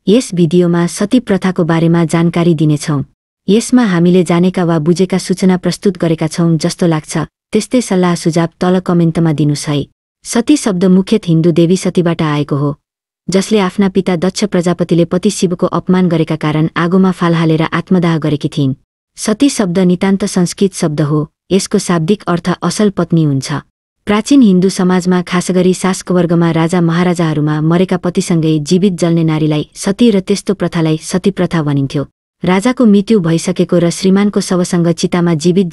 यस भिडियोमा सती प्रथाको बारेमा जानकारी दिनेछौं। यसमा हामीले जानेका वा बुझेका सूचना प्रस्तुत गरेका छौं जस्तो लाग्छ त्यस्तै सल्लाह सुझाव तल कमेन्टमा दिनुस् है। सती शब्द मुख्यतः हिन्दू देवी सतीबाट आएको हो, जसले आफ्ना पिता दक्ष प्रजापतिले पति शिवको अपमान गरेका कारण आगोमा फाल हालेर आत्मदाह गरेकी थिइन्। सती शब्द नितान्त संस्कृत शब्द हो। यसको शाब्दिक अर्थ असल पत्नी हुन्छ। प्राचीन हिन्दू समाजमा खासगरी शासकवर्गमा राजा महाराजाहरूमा मरेका पतिसँगै जीवित जल्ने नारीलाई सती र त्यस्तो प्रथालाई सती प्रथा भनिन्थ्यो। राजाको मृत्यु भइसकेको र श्रीमानको शवसँग चितामा जीवित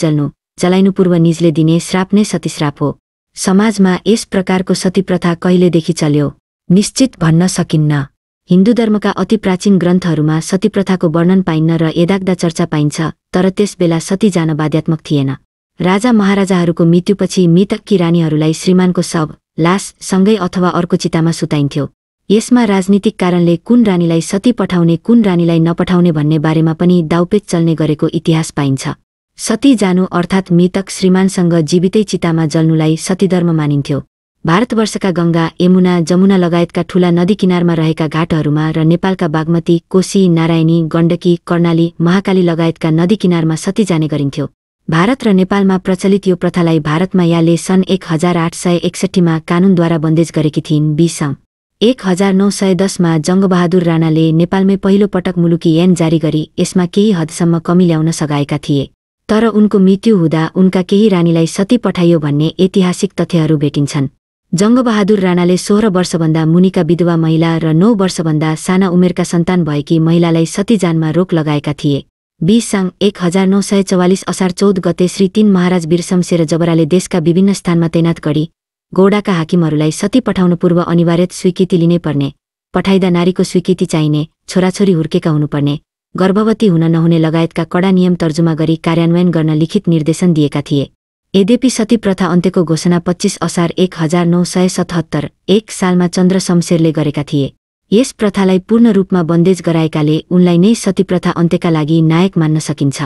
जलाइनु पूर्व निजले दिने श्राप नै सती श्राप हो। समाजमा यस प्रकारको सती प्रथा कहिलेदेखि चल्यो निश्चित भन्न सकिन्न। हिन्दू धर्मका अति प्राचीन ग्रन्थहरूमा सती प्रथाको वर्णन पाइन्न र यदाग्दा चर्चा पाइन्छ, तर त्यस बेला सती जान बाध्यात्मक थिएन। राजा महाराजाहरूको मृत्युपछि मृतककी रानीहरूलाई श्रीमानको शव लास सँगै अथवा अर्को चितामा सुताइन्थ्यो। यसमा राजनीतिक कारणले कुन रानीलाई सती पठाउने कुन रानीलाई नपठाउने भन्ने बारेमा पनि दाउपेच चल्ने गरेको इतिहास पाइन्छ। सती जानु अर्थात् मृतक श्रीमानसँग जीवितै चितामा जल्नुलाई सतीधर्म मानिन्थ्यो। भारतवर्षका गंगा, यमुना, जमुना लगायतका ठूला नदी किनारमा रहेका घाटहरूमा र नेपालका बागमती, कोशी, नारायणी, गण्डकी, कर्णाली, महाकाली लगायतका नदी किनारमा सती जाने गरिन्थ्यो। भारत र नेपालमा प्रचलित यो प्रथालाई भारतमा याले सन् 1861 मा कानूनद्वारा बन्देज गरेकी थिइन्। सन् 1910 मा जंगबहादुर राणाले नेपालमै पहिलो पटक मुलुकी ऐन जारी गरी यसमा केही हदसम्म कमी ल्याउन सघाएका थिए। तर उनको मृत्यु हुँदा उनका केही रानीलाई सती पठाइयो भन्ने ऐतिहासिक तथ्यहरू भेटिन्छन्। जंगबहादुर राणाले 16 वर्षभन्दा मुनिका विधवा महिला र 9 वर्षभन्दा साना उमेरका सन्तान भएकी महिलालाई सती जानमा रोक लगाएका थिए। सन् 1944 असार 14 गते श्री 3 महाराज वीरशमशेर जबराले देशका विभिन्न स्थानमा तैनात गरी गौडाका हाकिमहरूलाई सती पठाउन पूर्व अनिवार्य स्वीकृति लिनै पर्ने, पठाइदा नारीको स्वीकृति चाहिने, छोराछोरी हुर्केका हुनुपर्ने, गर्भवती हुन नहुने लगायतका कडा नियम तर्जुमा गरी कार्यान्वयन गर्न लिखित निर्देशन दिएका थिए। यद्यपि सती प्रथा अन्त्यको घोषणा 25 असार 1977 सालमा चन्द्र शमशेरले गरेका थिए। यस प्रथालाई पूर्ण रूपमा बन्देज गराएकाले उनलाई नै सती प्रथा अन्त्यका लागि नायक मान्न सकिन्छ।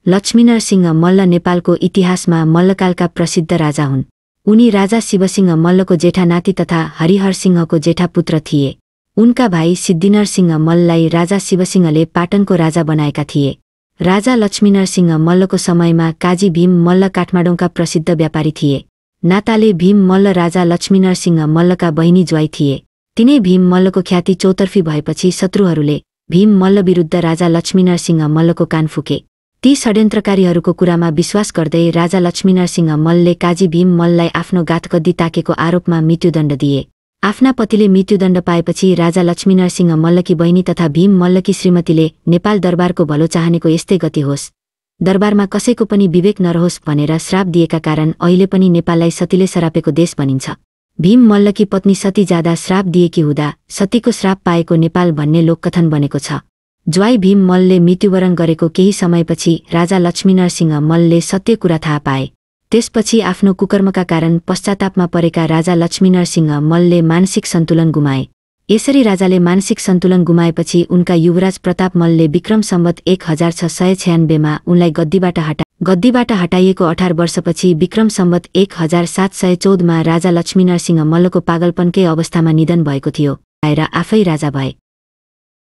लक्ष्मीनरसिंह मल्ल नेपालको इतिहासमा मल्लकालका प्रसिद्ध राजा हुन्। उनी राजा शिवसिंह मल्लको जेठा नाति तथा हरिहर सिंहको जेठा पुत्र थिए। उनका भाइ सिद्धिनरसिंह मल्ललाई राजा शिवसिंहले पाटनको राजा बनाएका थिए। राजा लक्ष्मीनरसिंह मल्लको समयमा काजी भीम मल्ल काठमाडौँका प्रसिद्ध व्यापारी थिए। नाताले भीम मल्ल राजा लक्ष्मीनरसिंह मल्लका बहिनी ज्वाइँ थिए। तिनै भीम मल्लको ख्याति चौतर्फी भएपछि शत्रुहरूले भीम मल्ल विरुद्ध राजा लक्ष्मीनरसिंह मल्लको कान फुके। ती षड्यन्त्रकारीहरूको कुरामा विश्वास गर्दै राजा लक्ष्मीनरसिंह मल्लले काजी भीम मल्ललाई आफ्नो गाथगद्दी ताकेको आरोपमा मृत्युदण्ड दिए। आफ्ना पतिले मृत्युदण्ड पाएपछि राजा लक्ष्मीनरसिंह मल्लकी बहिनी तथा भीम मल्लकी श्रीमतीले नेपाल दरबारको भलो चाहनेको यस्तै गति होस्, दरबारमा कसैको पनि विवेक नरहोस् भनेर श्राप दिएका कारण अहिले पनि नेपाललाई सतीले सरापेको देश भनिन्छ। भीम मल्लकी पत्नी सती जाँदा श्राप दिएकी हुँदा सतीको श्राप पाएको नेपाल भन्ने लोककथन बनेको छ। ज्वाइँ भीम मल्लले मृत्युवरण गरेको केही समयपछि राजा लक्ष्मीनरसिंह मल्लले सत्य कुरा थाहा पाए। त्यसपछि आफ्नो कुकर्मका कारण पश्चातापमा परेका राजा लक्ष्मीनरसिंह मल्लले मानसिक सन्तुलन गुमाए। यसरी राजाले मानसिक सन्तुलन गुमाएपछि उनका युवराज प्रताप मल्लले विक्रम सम्वत 1696 मा उनलाई गद्दीबाट हटाइएको 18 वर्षपछि विक्रम सम्वत 1714 मा राजा लक्ष्मीनरसिंह मल्लको पागलपनकै अवस्थामा निधन भएको थियो। आएर आफै राजा भए।